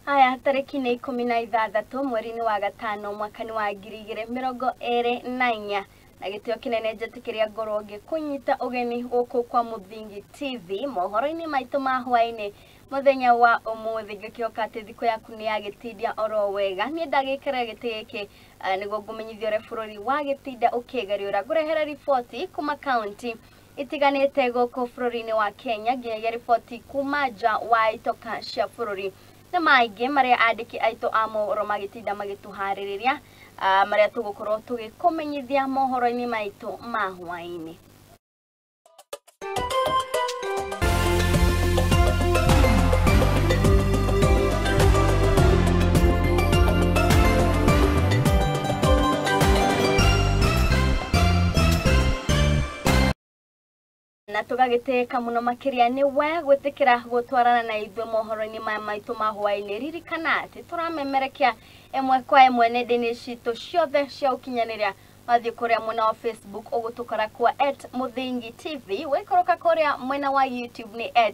Haya tariki nĩ 16 mweri-inĩ wa gatano mwaka-inĩ wa 2024 na gĩtĩo kĩnene njetĩkĩria ngorwo ngĩkũnyita ũgeni gũkũ kwa Mũthingi TV mohoro-inĩ maitũ ma hwaĩ-inĩ mũthenya wa ũmũthĩ. Ngĩkĩhoka atĩ thikũ yaku nĩ yagĩtindia oro wega. Niĩ ndagĩkĩra gĩtĩ gĩkĩ nĩguo ngũmenyithia ũrĩa bũrũri wa gĩtinda ũkĩgariũra. Ngũrehere riboti kuma kaunti itiganĩte gũkũ bũrũri-inĩ wa Kenya nginyagia riboti kuma nja wa itoka cia bũrũri na maingĩ marĩa andĩki aitũ a mohoro magĩtinda magĩtũharĩrĩria marĩa tũgũkorwo tũgĩkũmenyithia mohoro-inĩ maitũ ma hwaĩ-inĩ. Na tũgagĩtĩka mũno makĩria nĩ we gwĩtĩkĩra gũtwarana na ithuĩ mohoro-inĩ maya maitũ ma hwaĩ-inĩ. Ririkana atĩ tũramemerekia ĩmwe kwa ĩmwe nenda-inĩ citũ ciothe cia ũkinyanĩria. Wathiĩ kũrĩa mwena wa Facebook ũgũtũkora kwa @Mũthingi TV, wĩkoroka kũrĩa mwena wa YouTube nĩ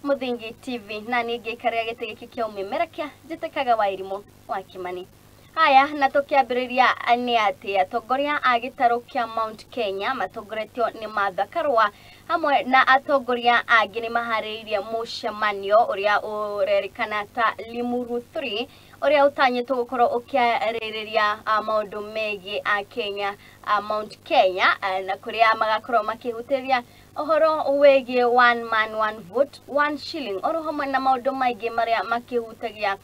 @Mũthingi TV, na niĩ ngĩikarĩra gĩtĩ gĩkĩ kĩa ũmemerekia njĩtĩkaga Wairimũ wa Kimani. Haya, na tũkĩambĩrĩria nĩ atĩ atongoria a gĩtarũ kĩa Mount Kenya matongoretio nĩ Martha Karua hamwe na atongoria angĩ nĩ maharĩrĩirie mũcemanio ũrĩa ũrerĩkana ta Limuru 3 ũrĩa ũtanyĩtwo gũkorwo ũkĩarĩrĩria maũndũ megiĩ a Kenya Mount Kenya na kũrĩa magakorwo makĩhutĩria ũhoro wĩgiĩ one man one vote one shilling oro hamwe na maũndũ maingĩ marĩa makĩhutagia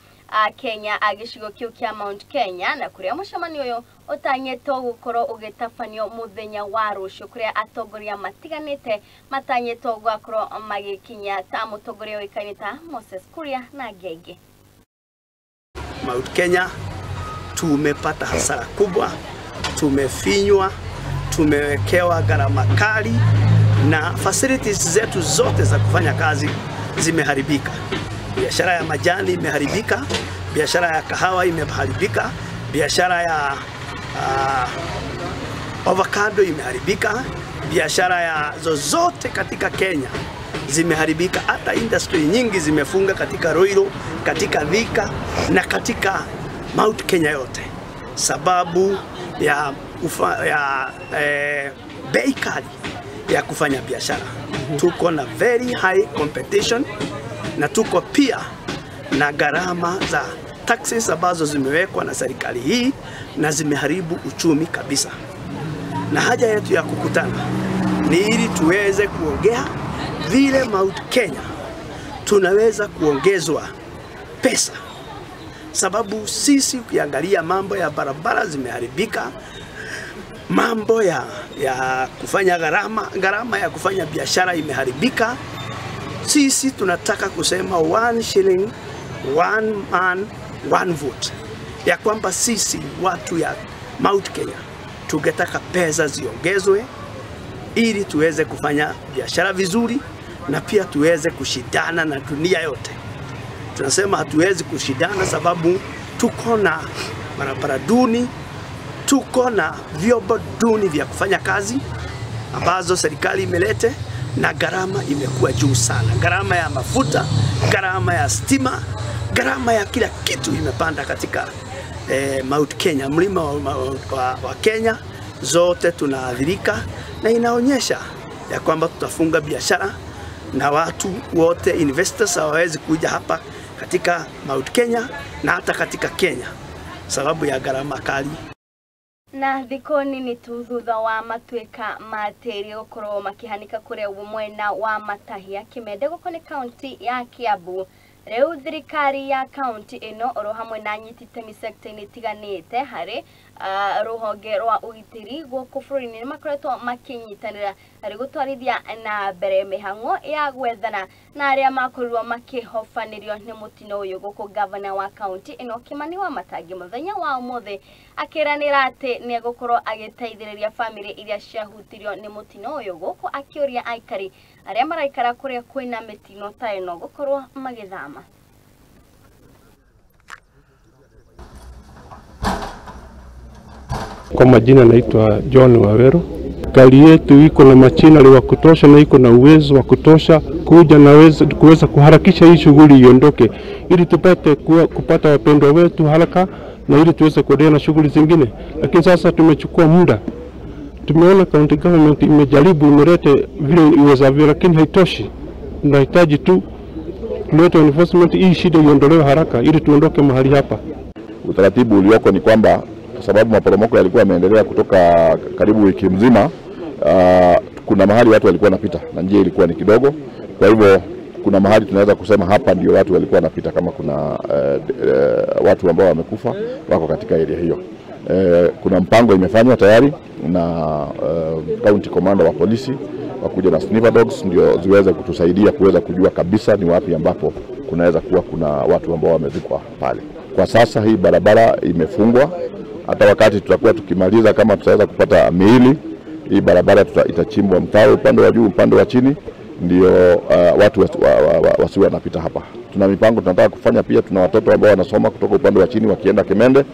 Kenya a gĩcigo kĩu kĩa Mount Kenya, na kũrĩa mũcemanio ũyũ ũtanyĩtwo gũkorwo ũgĩtabanio mũthenya wa rũciũ kũrĩa atongoria matiganĩte matanyĩtwo gũgakorwo magĩkinya ta mũtongoria ũĩkaine ta Moses Kuria na angĩ aingĩ. Mount Kenya tumepata hasara kubwa, tumefinywa, tumewekewa gharama kali na facilities zetu zote za kufanya kazi zimeharibika. Biashara ya majani imeharibika, biashara ya kahawa imeharibika, biashara ya avocado imeharibika, biashara ya zozote katika Kenya zimeharibika. Hata industry nyingi zimefunga katika Ruiru, katika Thika na katika Mount Kenya yote, sababu ya bei kali ya kufanya biashara. Tuko na very high competition na tuko pia na gharama za taxes ambazo zimewekwa na serikali hii na zimeharibu uchumi kabisa. Na haja yetu ya kukutana ni ili tuweze kuongea vile Mount Kenya tunaweza kuongezwa pesa, sababu sisi ukiangalia mambo ya barabara zimeharibika, mambo ya kufanya gharama ya kufanya biashara imeharibika. Sisi tunataka kusema one shilling, one man, one vote, ya kwamba sisi watu ya Mount Kenya tungetaka pesa ziongezwe ili tuweze kufanya biashara vizuri na pia tuweze kushindana na dunia yote. Tunasema hatuwezi kushindana sababu tuko na barabara duni, tuko na vyombo duni vya kufanya kazi ambazo serikali imelete, na gharama imekuwa juu sana. Gharama ya mafuta, gharama ya stima, gharama ya kila kitu imepanda katika Mount Kenya, mlima wa Kenya. Zote tunaathirika na inaonyesha ya kwamba tutafunga biashara na watu wote investors hawawezi kuja hapa katika Mount Kenya na hata katika Kenya sababu ya gharama kali. Na thikũ nini tu thutha wa matuĩka ma tĩri gũkorwo makĩhanĩka kũrĩa mwena wa Matahia Kimende gũkũ nĩ kaunti ya Kiambu. Rĩu thirikari ya kaunti ĩno oro hamwe na anyiti itemi sekta-inĩ itiganĩte harĩ rũhonge rwa ũgitĩri gũkũ bũrũri-inĩ nĩ makoretwo makĩnyitanĩra harĩ gũtwarithia na mbere mĩhang'o ya gwethana na arĩa makorirwo makĩhobanĩrio nĩ mũtino ũyũ gũkũ. Gavana wa kaunti ĩno Kimani Wamatangi mũthenya wa ũmũthĩ akĩranĩra atĩ nĩ egũkorwo agĩteithĩrĩria bamĩrĩ iria ciahutirio nĩ mũtino ũyũ gũkũ akĩũria aikari arĩa maraikara kũrĩa kwĩna mĩtino ta ĩno gũkorwo magĩthama. Kwa majina naitwa John Waweru. Serikali yetu iko na machinari wa kutosha na iko na uwezo wa kutosha kuja na kuweza kuharakisha hii shughuli iondoke, ili tupate kupata wapendwa wetu haraka na ili tuweze kuendelea na shughuli zingine. Lakini sasa tumechukua muda. Tumeona county government imejaribu, imelete vile iwezavyo, lakini haitoshi. Tunahitaji tu tulete enforcement, hii shida iondolewe haraka ili tuondoke mahali hapa. Utaratibu ulioko ni kwamba kwa sababu maporomoko yalikuwa yameendelea kutoka karibu wiki mzima, kuna mahali watu walikuwa wanapita na njia ilikuwa ni kidogo. Kwa hivyo kuna mahali tunaweza kusema hapa ndio watu walikuwa wanapita, kama kuna watu ambao wamekufa wako katika area hiyo. Kuna mpango imefanywa tayari na county commander wa polisi wakuja na sniffer dogs ndio ziweze kutusaidia kuweza kujua kabisa ni wapi ambapo kunaweza kuwa kuna watu ambao wamezikwa pale. Kwa sasa hii barabara imefungwa. Hata wakati tutakuwa tukimaliza, kama tutaweza kupata miili, hii barabara itachimbwa mtaro upande wa juu, upande wa chini, ndio watu wasiwe wanapita hapa. Tuna mipango tunataka kufanya pia, tuna watoto ambao wanasoma kutoka upande wa chini wakienda Kimende.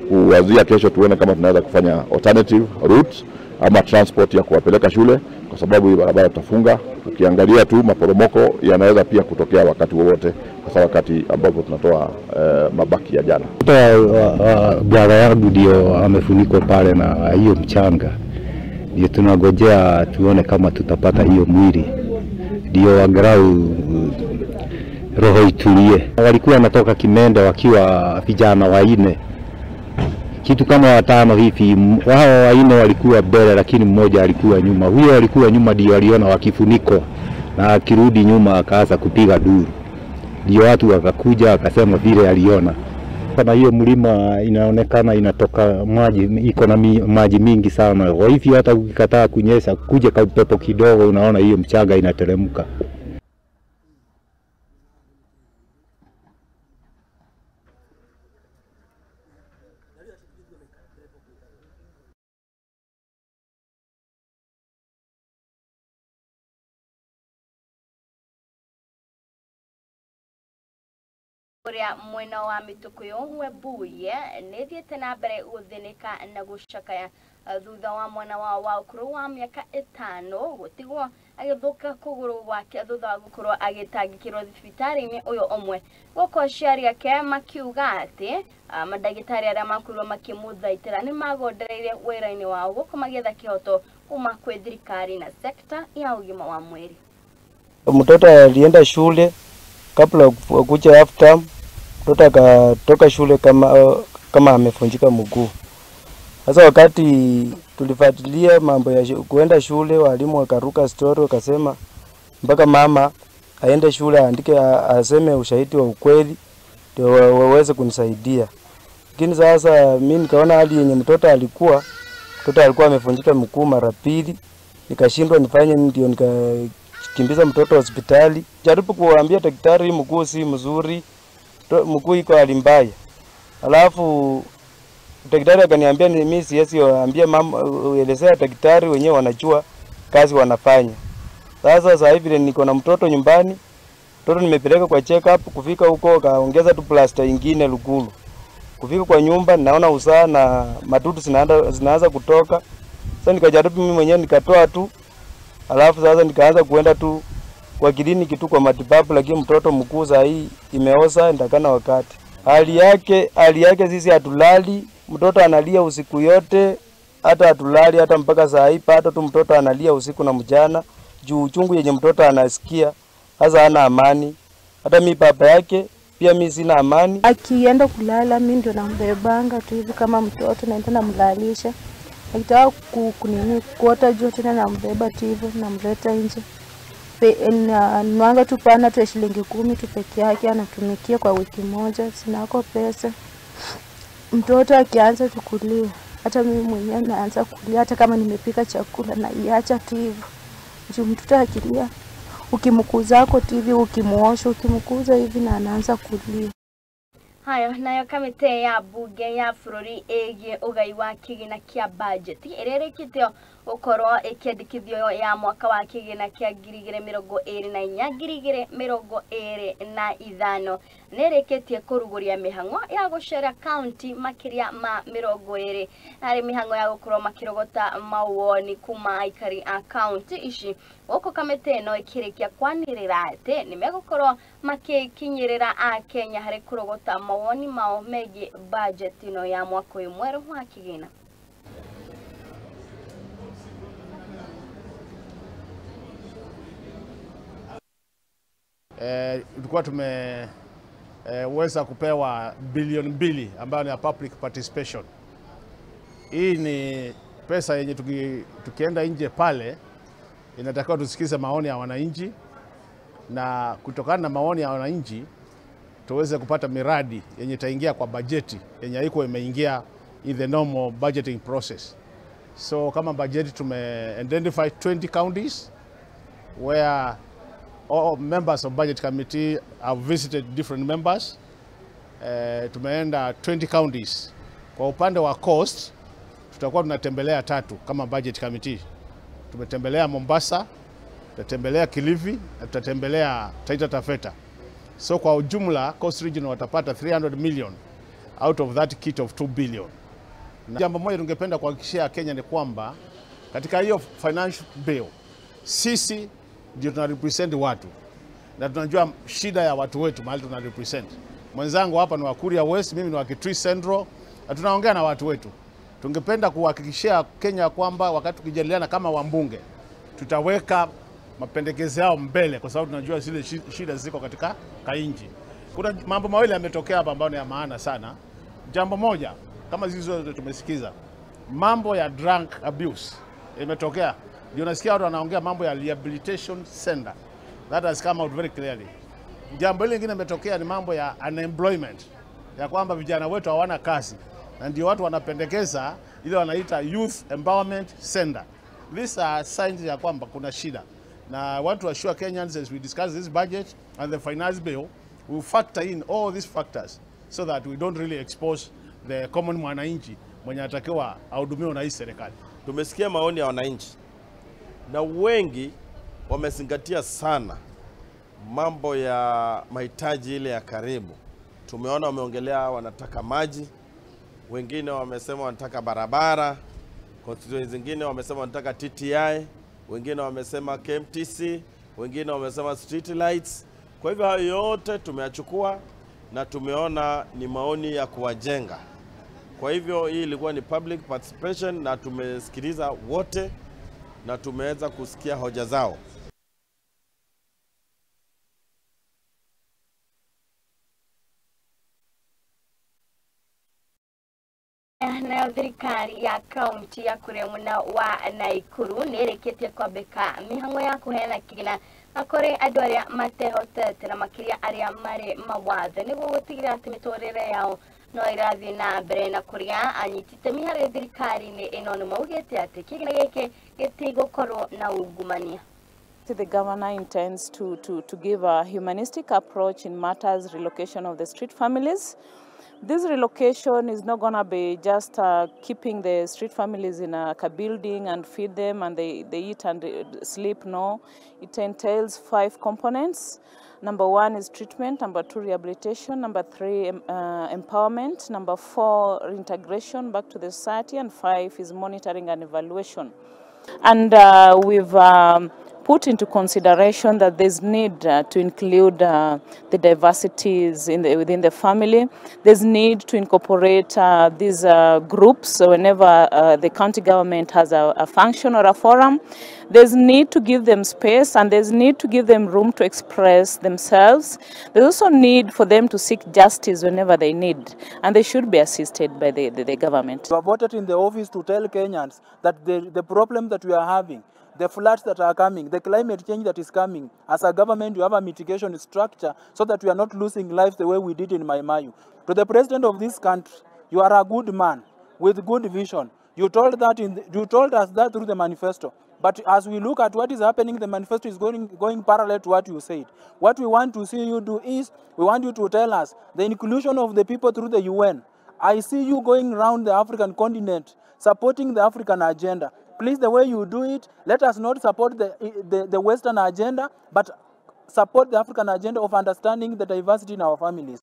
Kuanzia kesho tuone kama tunaweza kufanya alternative routes ama transport ya kuwapeleka shule, kwa sababu hii barabara tutafunga. Ukiangalia tu maporomoko yanaweza pia kutokea wakati wowote, hasa wakati ambapo tunatoa mabaki ya jana. Bwana yangu ndio amefunikwa pale na hiyo mchanga, ndio tunagojea tuone kama tutapata hiyo mwili, ndio angalau roho itulie. Walikuwa wanatoka Kimende wakiwa vijana wanne, kitu kama watano hivi. Wao wanne walikuwa mbele, lakini mmoja alikuwa nyuma. Huyo alikuwa nyuma ndio aliona wakifunikwa, na akirudi nyuma akaanza kupiga duru, ndio watu wakakuja akasema vile aliona. Kama hiyo mlima inaonekana inatoka maji, iko na maji mingi sana. Kwa hivyo hata ukikataa kunyesha, kuja kwa upepo kidogo, unaona hiyo mchanga inateremka. Kuria mwena wa Mitukuyu Webuye nithiete na mbere guthinika na gucakaya thutha wa mwana wao wa ukuru wa miaka 5 gutigwo agithuka kuguru gwake thutha wa gukorwo agitangikirwo thibitari-ini uyu umwe. Guku aciari ake makiuga ati mandagitari aria makorirwo makimuthaitira ni magondereire wira-ini wao guku magietha kihoto kuma kwi thirikari na sekta ya ugima wa mwiri. Mtoto alienda shule kabla kuja half term, mtoto akatoka shule kama amefunjika mguu. Sasa wakati tulifuatilia mambo ya kuenda shule, walimu wakaruka story wakasema mpaka mama aende shule aandike aseme ushahidi wa ukweli ndio waweze kunisaidia. Lakini sasa mimi nikaona hali yenye mtoto alikuwa amefunjika mguu mara pili, nikashindwa nifanye, ndio nikakimbiza mtoto hospitali. Jaribu kuambia daktari mguu si mzuri, mguu iko hali mbaya. Alafu daktari akaniambia mimi siwezi ambia mama, elezea daktari wenyewe wanajua kazi wanafanya. Sasa hivi niko na mtoto nyumbani, mtoto nimepeleka kwa check up, kufika huko kaongeza tu plaster nyingine Lugulu. Kufika kwa nyumba naona usaha na madudu zinaanza kutoka. Sasa nikajaribu mimi mwenyewe nikatoa tu. Alafu sasa nikaanza kuenda tu kwa kliniki tu kwa matibabu, lakini mtoto mkuu saa hii imeoza ndakana wakati. Hali yake sisi hatulali, mtoto analia usiku yote, hata hatulali hata mpaka saa hii pato tu mtoto analia usiku na mchana, juu uchungu yenye mtoto anasikia, hasa hana amani. Hata mimi baba yake pia mimi sina amani. Akienda kulala mimi ndio nambebanga tu hivi kama mtoto, naenda namlalisha. Akitaka kuota jua tena nambeba tu hivi namleta nje. Nwanga tu pana tu shilingi 10 tu peke yake anatumikia kwa wiki moja, sinako pesa. Mtoto akianza tu kulia, hata mimi mwenyewe naanza kulia, hata kama nimepika chakula na iacha tu hivyo. Juu mtoto akilia, ukimkuza kwa TV, ukimuosha, ukimkuza hivi na anaanza kulia. Hayo nayo kamite ya bunge ya bururi ĩgiĩ ũgai wa kĩgĩna kĩa bajeti ĩrĩa ĩrĩkĩtio Gukorwo ikiandikithio ya mwaka wa kigina kia 2024 2025 nirikitie kuruguria mihango ya gucera county makiria ma 20 na mihango ya gukorwo makirogota mawoni kuma aikari a county ici guku kamiti ino ikirikia kwanirira ati nimegukorwo makikinyirira a Kenya hari kurogota mawoni mao megie budget ino ya mwaka uyu mweru wa kigina. Tulikuwa tumeweza kupewa bilioni 2 ambayo ni ya public participation. Hii ni pesa yenye tukienda nje pale inatakiwa tusikize maoni ya wananchi, na kutokana na maoni ya wananchi tuweze kupata miradi yenye itaingia kwa bajeti yenye haiko imeingia in the normal budgeting process. So kama budget tume identify 20 counties where all members of budget committee have visited different members. Tumeenda 20 counties. Kwa upande wa coast tutakuwa tunatembelea 3 kama budget committee. Tumetembelea Mombasa, tutatembelea Kilifi na tutatembelea Taita Taveta. So kwa ujumla coast region watapata 300 million out of that kit of 2 billion. Na jambo moja tungependa kuhakikishia Kenya ni kwamba katika hiyo financial bill sisi ndio tuna represent watu na tunajua shida ya watu wetu mahali tuna represent. Mwenzangu hapa ni wa Kuria West, mimi ni wa Kitui Central, na tunaongea na watu wetu. Tungependa kuhakikishia Kenya kwamba wakati tukijadiliana kama wambunge tutaweka mapendekezo yao mbele, kwa sababu tunajua zile shida ziko katika kainji. Kuna mambo mawili yametokea hapa ambayo ni ya maana sana. Jambo moja, kama zilizo tumesikiza, mambo ya drug abuse imetokea. Ndio nasikia watu wanaongea mambo ya rehabilitation center. That has come out very clearly. Jambo hili lingine limetokea ni mambo ya unemployment, ya kwamba vijana wetu hawana kazi, na ndio watu wanapendekeza ile wanaita Youth Empowerment Center. These are signs ya kwamba kuna shida. Na want to assure Kenyans as we discuss this budget and the finance bill, we factor in all these factors so that we don't really expose the common mwananchi mwenye atakiwa ahudumiwe na hii serikali. Tumesikia maoni ya wananchi na wengi wamezingatia sana mambo ya mahitaji ile ya karibu. Tumeona wameongelea wanataka maji, wengine wamesema wanataka barabara, constituencies zingine wamesema wanataka TTI, wengine wamesema KMTC, wengine wamesema street lights. Kwa hivyo hayo yote tumeyachukua na tumeona ni maoni ya kuwajenga. Kwa hivyo hii ilikuwa ni public participation na tumesikiliza wote na tumeweza kusikia hoja zao. Nayo thirikari ya kaunti ya kuria mwena wa Naikuru nĩĩrĩkĩtie kwambĩka mĩhang'o ya kũheana kĩgĩna kũrĩ andũ arĩa matehotete na makĩria arĩa marĩ mawathe nĩguo gũtigĩrĩra atĩ mĩtũrĩre yao no ĩrathiĩ na mbere. Na kũrĩa anyiti itemi harĩ thirikari-inĩ ĩno nĩ maugĩte atĩ kĩgĩna gĩkĩ gĩtigũkorwo na ungumania. The governor intends to give a humanistic approach in matters relocation of the street families. This relocation is not going to be just keeping the street families in a building and feed them and they eat and sleep. No, it entails 5 components. Number 1 is treatment, number 2 rehabilitation, number 3 empowerment, number 4 reintegration back to the society, and 5 is monitoring and evaluation. And we've put into consideration that there's need to include the diversities within the family. There's need to incorporate these groups so whenever the county government has a function or a forum. There's need to give them space and there's need to give them room to express themselves. There's also need for them to seek justice whenever they need, and they should be assisted by the government. We are voted in the office to tell Kenyans that the problem that we are having, the floods that are coming, the climate change that is coming, as a government we have a mitigation structure so that we are not losing lives the way we did in Mai Mahiu. To the president of this country, you are a good man with good vision. You told us that through the manifesto. But as we look at what is happening, the manifesto is going parallel to what you said. What we want to see you do is, we want you to tell us the inclusion of the people through the UN. I see you going round the African continent, supporting the African agenda. Please, the way you do it, let us not support the Western agenda, but support the African agenda of understanding the diversity in our families.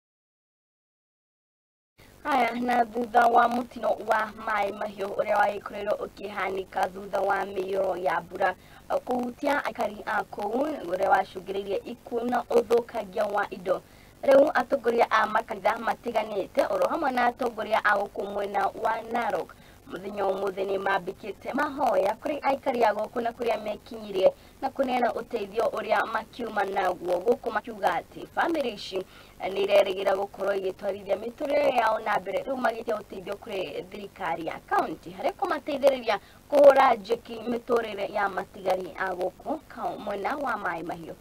Haya, na thutha wa mutino wa Mai Mahiũ ũrĩa wagĩkorirwo ũkĩhanĩka thutha wa mĩiyũro ya mbura kũhutia aikari a kũu, ũrĩa wacũngĩrĩirie ikuũ na ũthũkangia wa indo, rĩu atongoria a makanitha matiganĩte oro hamwe na atongoria a gũkũ mwena wa Narok mũthenya ũmũthĩ nĩ mambĩkĩte mahoya kũrĩ aikari a gũkũ na kũrĩa mekinyirie na kũneana ũteithio ũrĩa makiuma naguo gũkũ, makiuga atĩ bamĩrĩ ici nĩ irerĩgĩra gũkorwo igĩtwarithia mĩtũrĩre yao na mbere, rĩu magĩtia ũteithio kũrĩ thirikari ya kaunti harĩ kũmateithĩrĩria kũhũra njeki mĩtũrĩre ya matigari a gũkũ mwena wa Mai Mahiũ.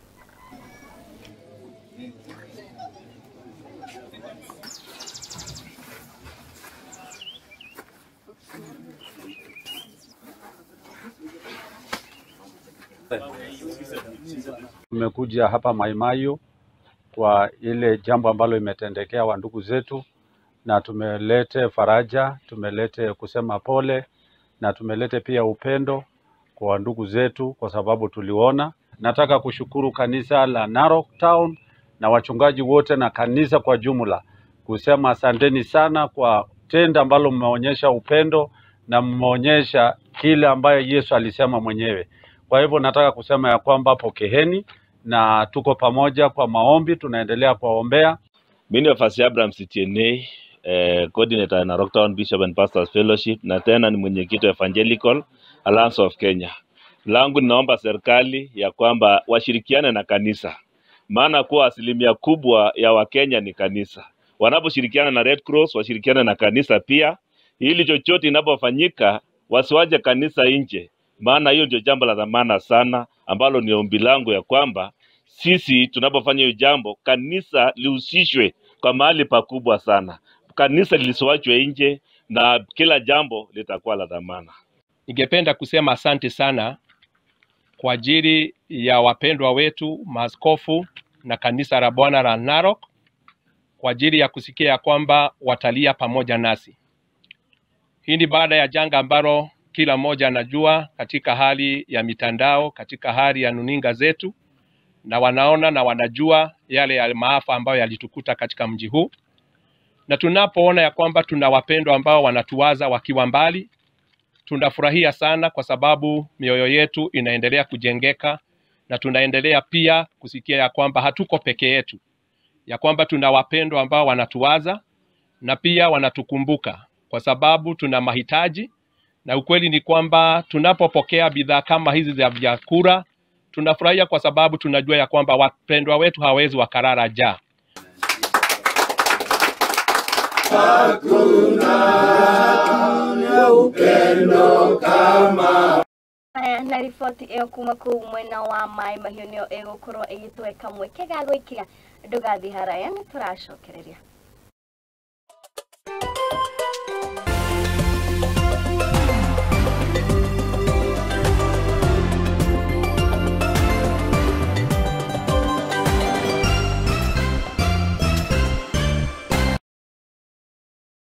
Tumekuja hapa Mai Mahiu kwa ile jambo ambalo imetendekea wa ndugu zetu, na tumelete faraja, tumelete kusema pole, na tumelete pia upendo kwa ndugu zetu, kwa sababu tuliona. Nataka kushukuru kanisa la Narok Town na wachungaji wote na kanisa kwa jumla, kusema asanteni sana kwa tendo ambalo mmeonyesha upendo na mmeonyesha kile ambayo Yesu alisema mwenyewe. Kwa hivyo nataka kusema ya kwamba pokeheni, na tuko pamoja kwa maombi, tunaendelea kuwaombea. Mimi ni Fasi Abraham CTNA, coordinator Narok Town Bishop and Pastors Fellowship, na tena ni mwenyekiti wa Evangelical Alliance of Kenya. Langu ninaomba serikali ya kwamba washirikiane na kanisa, maana kuwa asilimia kubwa ya Wakenya ni kanisa. Wanaposhirikiana na Red Cross, washirikiane na kanisa pia, ili chochote inapofanyika wasiwaje kanisa nje, maana hiyo ndio jambo la dhamana sana, ambalo ni ombi langu ya kwamba sisi tunapofanya hiyo jambo, kanisa lihusishwe kwa mahali pakubwa sana. Kanisa lisiwachwe nje, na kila jambo litakuwa la dhamana. Ningependa kusema asante sana kwa ajili ya wapendwa wetu maaskofu na kanisa la Bwana la Narok, kwa ajili ya kusikia kwamba watalia pamoja nasi. Hii ni baada ya janga ambalo kila mmoja anajua katika hali ya mitandao, katika hali ya runinga zetu, na wanaona na wanajua yale ya maafa ambayo yalitukuta katika mji huu. Na tunapoona ya kwamba tuna wapendwa ambao wanatuwaza wakiwa mbali, tunafurahia sana kwa sababu mioyo yetu inaendelea kujengeka, na tunaendelea pia kusikia ya kwamba hatuko peke yetu, ya kwamba tuna wapendwa ambao wanatuwaza na pia wanatukumbuka, kwa sababu tuna mahitaji. Na ukweli ni kwamba tunapopokea bidhaa kama hizi za vyakula tunafurahia, kwa sababu tunajua ya kwamba wapendwa wetu hawezi wakarara njaa. Hakuna upendo kama. Na riboti ĩyo kuma kũu mwena wa Mai Mahiũ nĩyo ĩgũkorwo ĩgĩtweka mweke ga gwĩkĩra. Ndũgathiĩ haraya, nĩ tũracokereria.